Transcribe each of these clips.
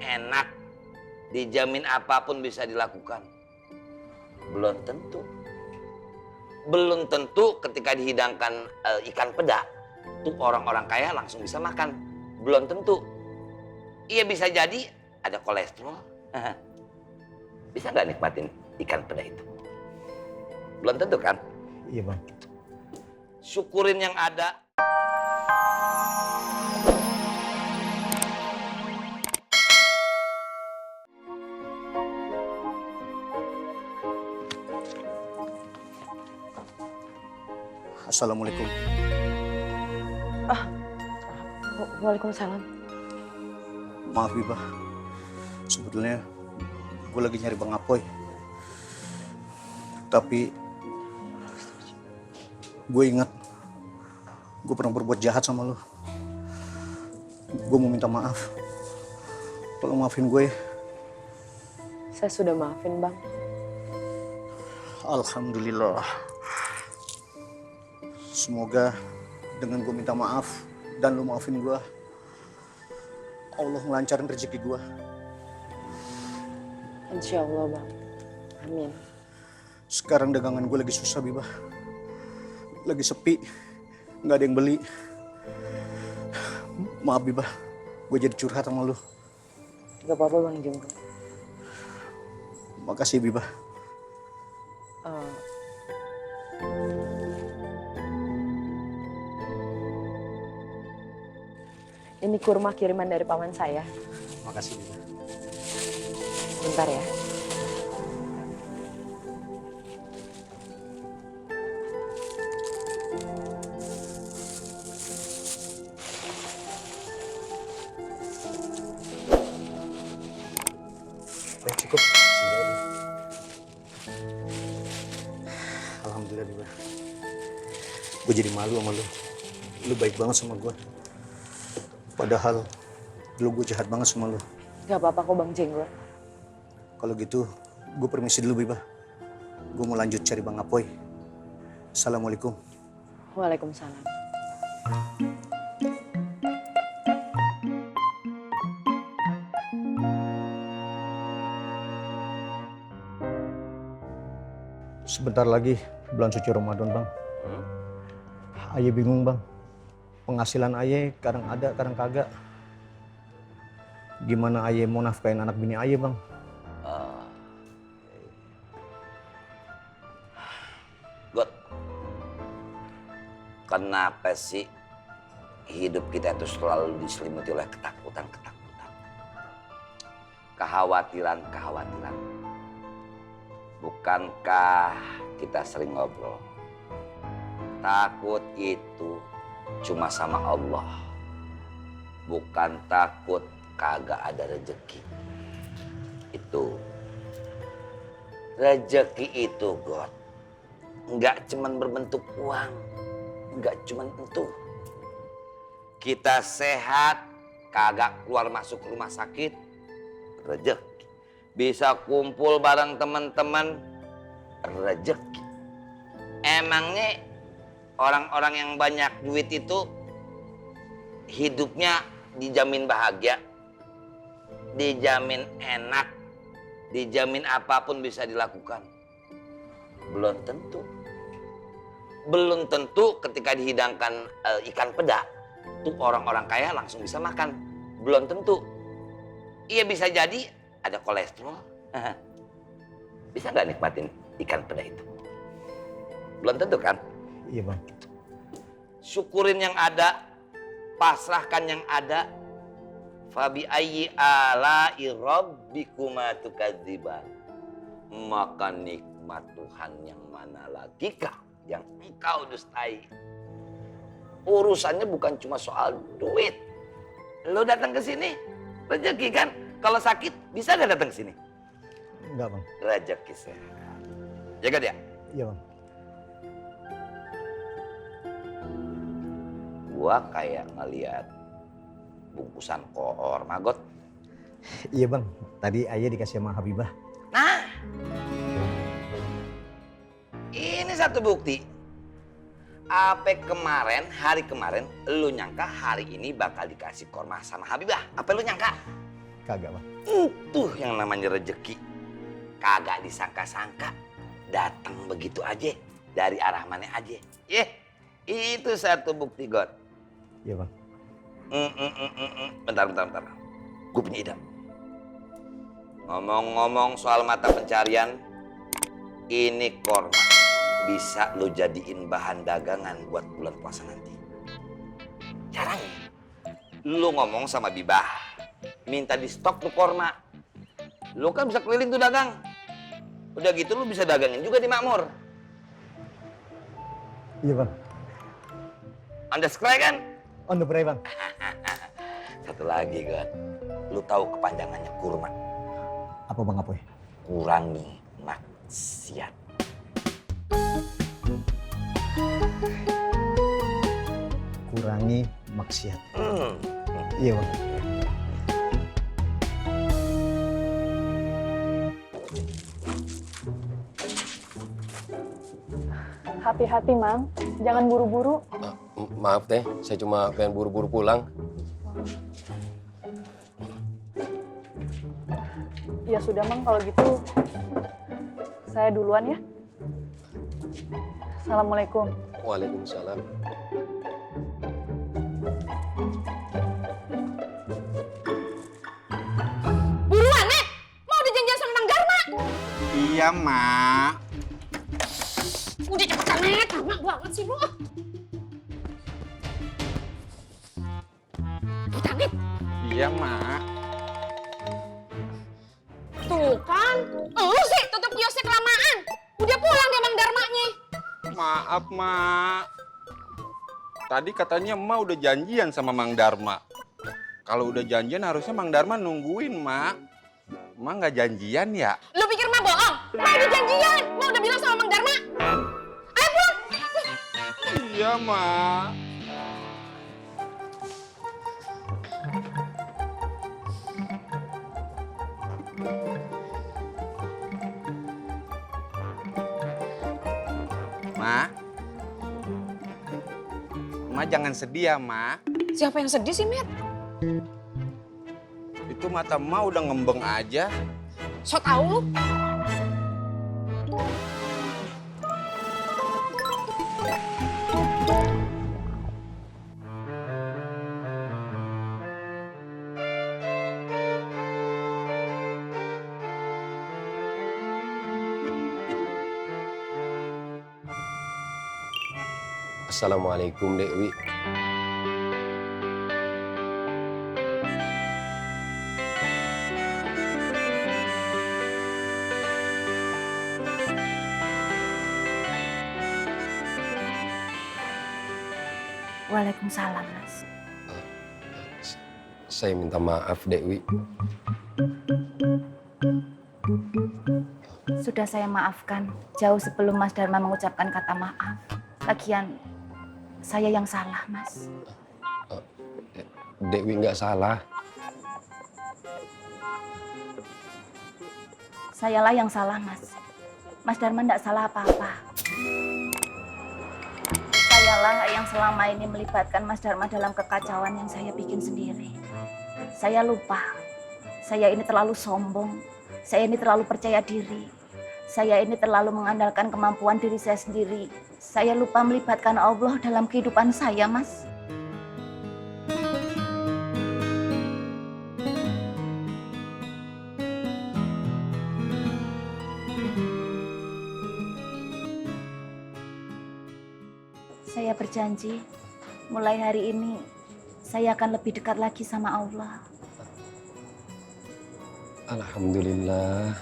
enak, dijamin apapun bisa dilakukan. Belum tentu. Belum tentu ketika dihidangkan ikan peda, tuh orang-orang kaya langsung bisa makan. Belum tentu. Iya bisa jadi ada kolesterol. Bisa nggak nikmatin ikan peda itu? Belum tentu kan? Iya bang. Syukurin yang ada. Assalamualaikum. Waalaikumsalam. Maaf Bibah, sebetulnya gue lagi nyari Bang Apoy. Tapi gue ingat gue pernah berbuat jahat sama lo. Gue mau minta maaf. Tolong maafin gue ya. Saya sudah maafin bang. Alhamdulillah. Semoga dengan gue minta maaf dan lo maafin gue, Allah ngelancarin rezeki gue. Insya Allah bang. Amin. Sekarang dagangan gue lagi susah Bibah. Lagi sepi, nggak ada yang beli. Maaf Bibah, gue jadi curhat sama lu. Gak apa-apa bang Jumbo. Makasih Bibah. Ini kurma kiriman dari paman saya. Makasih Bibah. Bentar ya. Cukup. Alhamdulillah Bibah. Gue jadi malu sama lu. Lu baik banget sama gue. Padahal dulu gue jahat banget sama lu. Gak apa-apa kok bang Jenggot. Kalau gitu, gue permisi dulu Bibah. Gue mau lanjut cari Bang Apoy. Assalamualaikum. Waalaikumsalam. Sebentar lagi bulan suci Ramadan Bang. Aye bingung Bang. Penghasilan Aye kadang ada, kadang kagak. Gimana Aye mau nafkain anak bini Aye Bang? God, kenapa sih hidup kita itu selalu diselimuti oleh ketakutan-ketakutan? Kekhawatiran-kekhawatiran. Bukankah kita sering ngobrol? Takut itu cuma sama Allah. Bukan takut kagak ada rezeki. Itu. Rezeki itu, God. Enggak cuman berbentuk uang. Enggak cuman itu. Kita sehat, kagak keluar masuk rumah sakit, rezeki. Bisa kumpul bareng teman-teman, rezeki. Emangnya orang-orang yang banyak duit itu hidupnya dijamin bahagia, dijamin enak, dijamin apapun bisa dilakukan? Belum tentu. Belum tentu ketika dihidangkan ikan peda, tuh orang-orang kaya langsung bisa makan. Belum tentu. Iya bisa jadi ada kolesterol. Bisa nggak nikmatin ikan peda itu? Belum tentu kan? Iya Bang. Syukurin yang ada, pasrahkan yang ada. Fabi ayyi ala'i rabbikuma tukadziban. Maka nikmat Tuhan yang mana lagi kah yang engkau dustai? Urusannya bukan cuma soal duit. Lo datang ke sini, rezeki kan? Kalau sakit, bisa gak datang ke sini? Enggak Bang. Rezeki sehat. Jaga dia. Iya Bang. Gua kayak ngeliat bungkusan koor maggot. Iya Bang. Tadi Ayah dikasih sama Habibah. Nah, ini satu bukti. Apa kemarin, hari kemarin, lu nyangka hari ini bakal dikasih korma sama Habibah? Apa lu nyangka? Kagak, Bang. Itu yang namanya rezeki. Kagak disangka-sangka. Datang begitu aja. Dari arah mana aja. Itu satu bukti, God. Iya, Bang. Bentar. Gue punya ide. Ngomong-ngomong soal mata pencarian, ini korma bisa lo jadiin bahan dagangan buat bulan puasa nanti. Caranya, lo ngomong sama Bibah, minta di stok tuh korma. Lo kan bisa keliling tuh dagang. Udah gitu lo bisa dagangin juga di Makmur. Iya, Bang. Anda subscribe kan? On the pray, Bang. Satu lagi, God. Lo tahu kepanjangannya kurma. Apa, Bang Apoy? Kurangi maksiat. Kurangi maksiat. Iya, Bang. Hati-hati, Mang. Jangan buru-buru. Maaf teh, saya cuma pengen buru-buru pulang. Ya sudah, Mang. Kalau gitu, saya duluan ya. Assalamualaikum. Waalaikumsalam. Buruan, Nek! Mau udah janjian sama Mang Dharma? Iya, Mak. Udah cepetan, Nek. Lama banget sih lu. Cepetan, Nek. Iya, Mak. Tuh kan. Lu sih tutup kiosnya kelamaan. Udah pulang deh Mang Dharmanya. Maaf, Mak. Tadi katanya Emak udah janjian sama Mang Dharma. Kalau udah janjian harusnya Mang Dharma nungguin, Mak. Emak nggak janjian ya? Lu pikir mah bohong? Mah udah janjian. Mah udah bilang sama Mang Dharma. Ayo pulang. Iya, Mak. Mak. Mak jangan sedih ya, Mak. Siapa yang sedih sih, Met? Itu mata Mak udah ngembeng aja. So tau lu. Assalamualaikum, Dewi. Waalaikumsalam, Mas. Saya minta maaf, Dewi. Sudah saya maafkan jauh sebelum Mas Dharma mengucapkan kata maaf. Lagian, saya yang salah, Mas. Dewi nggak salah. Sayalah yang salah, Mas. Mas Dharma nggak salah apa-apa. Sayalah yang selama ini melibatkan Mas Dharma dalam kekacauan yang saya bikin sendiri. Saya lupa. Saya ini terlalu sombong. Saya ini terlalu percaya diri. Saya ini terlalu mengandalkan kemampuan diri saya sendiri. Saya lupa melibatkan Allah dalam kehidupan saya, Mas. Saya berjanji, mulai hari ini saya akan lebih dekat lagi sama Allah. Alhamdulillah.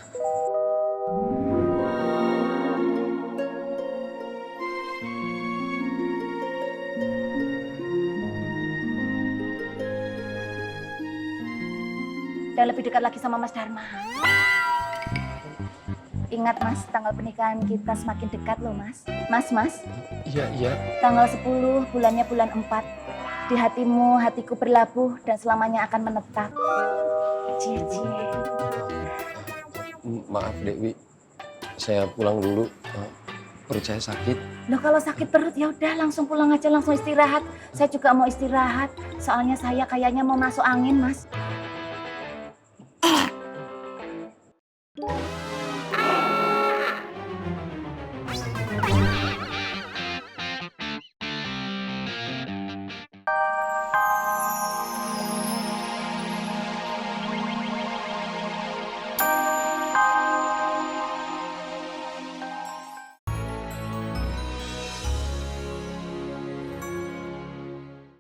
Dan lebih dekat lagi sama Mas Dharma. Ingat, Mas, tanggal pernikahan kita semakin dekat loh, Mas. Mas. Iya. Tanggal 10, bulannya bulan 4. Di hatimu, hatiku berlabuh dan selamanya akan menetap. Cie. Maaf, Dewi. Saya pulang dulu. Perut saya sakit. Loh, kalau sakit perut ya udah langsung pulang aja, langsung istirahat. Saya juga mau istirahat. Soalnya saya kayaknya mau masuk angin, Mas. Mak.